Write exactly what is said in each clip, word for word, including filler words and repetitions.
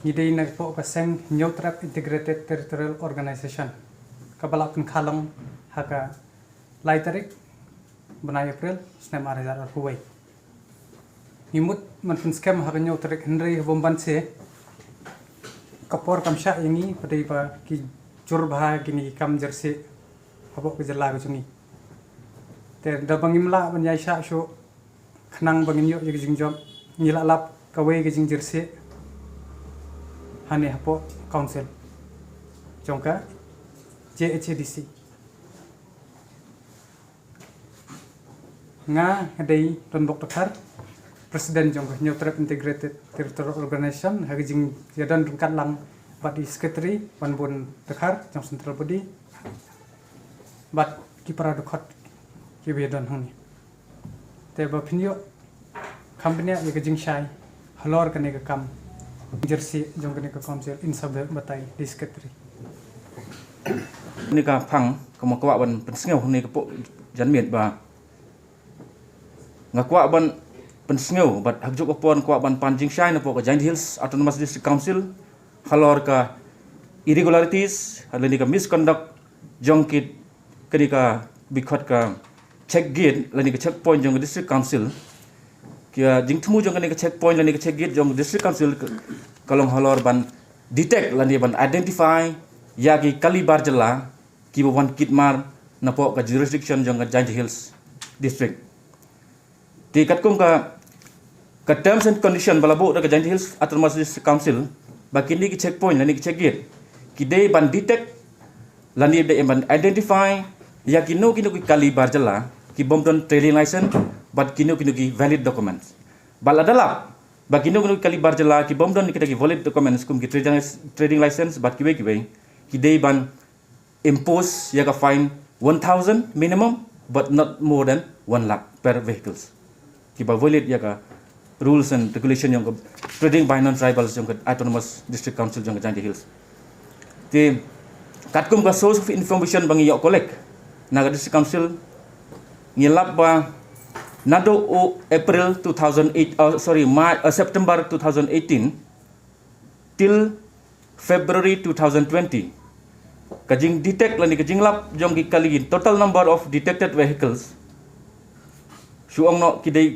Ngi dei na ka seng Hynñiewtrep Integrated Territorial Organization, kaba la pynkha long ha ka lai tarik bnai April snem ar hajar arphew wei. Ngi mut ban pynskhem ha ka hynñiew tarik, hynrei ha bym banse, ka por kam shah ïa ngi, ba dei ba ki jur bha kine ki kam jyrsieh hapoh ka jylla ka jong ngi. Te da ba ngim lah ban ïaishah shuh, khnang ba ngin ïoh ïa ka jingjop, ngi la lap kawei ka jingjyrsieh hangne hapoh council jong ka J H A D C. Nga dei Donbok Dkhar, President jong ka Hynñiewtrep Integrated Territorial Organization, ha ka jingïadon ryngkat lang bad i Secretary Wanbun Dkhar jong Central Body bad ki para dkhot kiba ïadon hangne. Te ba phin ïoh kham bniah ïa ka jingshai halor kane ka kam jyrsieh jong kane ka council, in sa batai da i Secretary. Kane ka phang ka ma kwah ban pynsngew hangne ka pok janmiet ba nga kwah ban pynsngew bad ha kajuh ka por kwah ban pan jingshai na pok ka Jaintia Hills Autonomous District Council halor ka irregularities lane ka misconduct jong ki, kane ka, ba khot ka check gate lane ka checkpoint jong ka District Council. Ka jingthmu jong kane ka checkpoint lane ka check gate jong ka District Council ka, ka long halor ban detect lane ban identify ïa ki kali bar jylla kiba wan kit mar na pok ka jurisdiction jong ka Jaintia Hills District. Te katkum ka, ka terms and condition ba la buh da ka Jaintia Hills Autonomous District Council, ba kine ki checkpoint lane ki check gate ki dei ban detect lane dei ban identify ïa kino kino ki kali bar jylla ki bym don trading license bad kino kino ki valid documents. Ba lada lap ba kino kino ki kali bar jylla ki bym don kita ki valid documents kum ki trading, trading license bad kiwei kiwei, ki dei ban impose ïa ka fine one thousand minimum, but not more than one lakh per vehicles. Kiba violate ïa ka rules and regulation jong ka trading by non-tribals jong ka Autonomous District Council jong ka Jaintia Hills. Te katkum ka source of information ba ngi ïoh collect na ka District Council, ngi lap ba naduh u April two thousand eight, uh, sorry, March, uh, September two thousand eighteen till February two thousand twenty, ka jingdetect lane ka jinglap jong ki kali, total number of detected vehicles, shu ong noh ki dei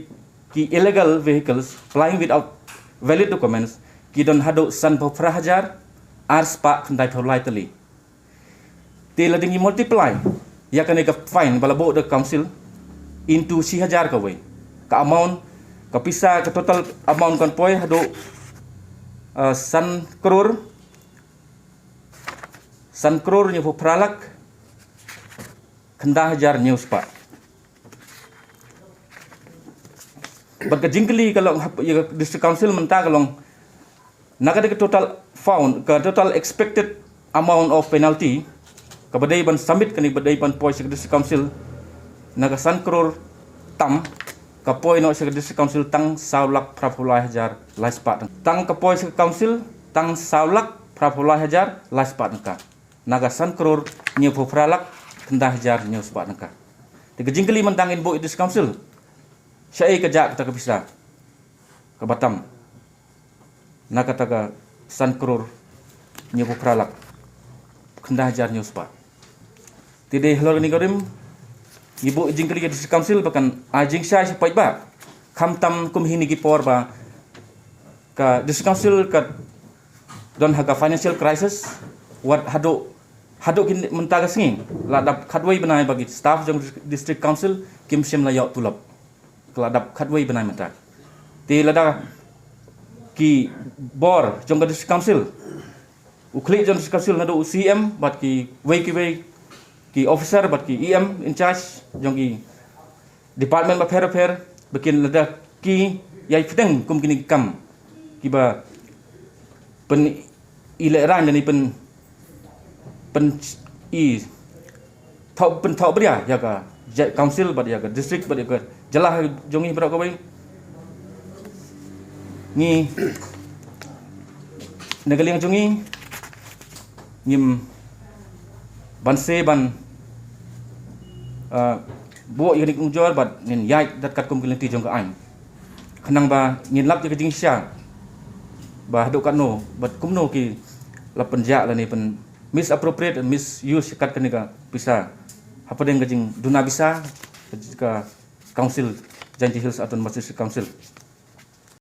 ki illegal vehicles plying without valid documents, ki don haduh sanphew phra hajar ar spah khyndai phew lai tylli. Te lada ngi multiply ïa kane ka fine ba la buh da ka council into shi hajar kawei, ka amount, ka pisa, ka total amount kan poi haduh, uh, san klur, san klur hynñiewphew phra lak khyndai hajar hynñiew spah. Bad ka jingkylli ka long hap, ïa ka District Council mynta ka long, na ka dei ka total fine, ka total expected amount of penalty kaba dei ban submit, kane ba dei ban poi sha ka District Council, na ka san klur tam, ka poi noh sha ka District Council tang saw lak phra phew lai hajar lai spah tyngka. Tang ka poi sha ka council tang saw lak phra phew lai hajar lai spah tyngka na ka san klur hynñiewphew phra lak khyndai hajar hynñiew spah tyngka. Te ka jingkylli mynta, ngin buh ïa ka District Council, shaei ka jah kata ka pisa kaba tam na kata ka san klur hynñiewphew phra lak khyndai hajar hynñiew spah? Te dei halor kane ka rim ngi buh jingkylli ïa ka District Council ba kan ai jingshai sha paidbah, khamtam kum ha kine ki por ba ka District Council ka don ha ka financial crisis. Wat haduh, haduh kine mynta ka sngi la dap khatwei bnai ba ki staff jong District Council kim shym la ïoh tulop. Ka la dap khatwei bnai mynta. Te lada ki bor jong ka District Council, u khlieh jong ka District Council, naduh u C M bad kiwei kiwei ki officer bad ki E M in charge jong ki department bapher bapher, ba kin, lada ki ïai pdiang kum kine ki kam kiba pyn-i lehraiñ lane pyn, pyn-i thoh, pynthohbria ïa ka ja-, council bad ïa ka district bad ïa ka jylla jong ngi baroh kawei. Ngi na ka liang jong ngi ngim banse ban, ah, buh ïa kane ka ujor bad ngin ïaid dat katkum ki lynti jong ka aiñ, khnang ba ngin lap ïa ka jingshisha ba haduh katno bad kumno ki la pynjah lane pyn misappropriate and misuse kat kane ka pisa hapdeng ka jingduna pisa ka Council, Jaintia Hills Autonomous District Council.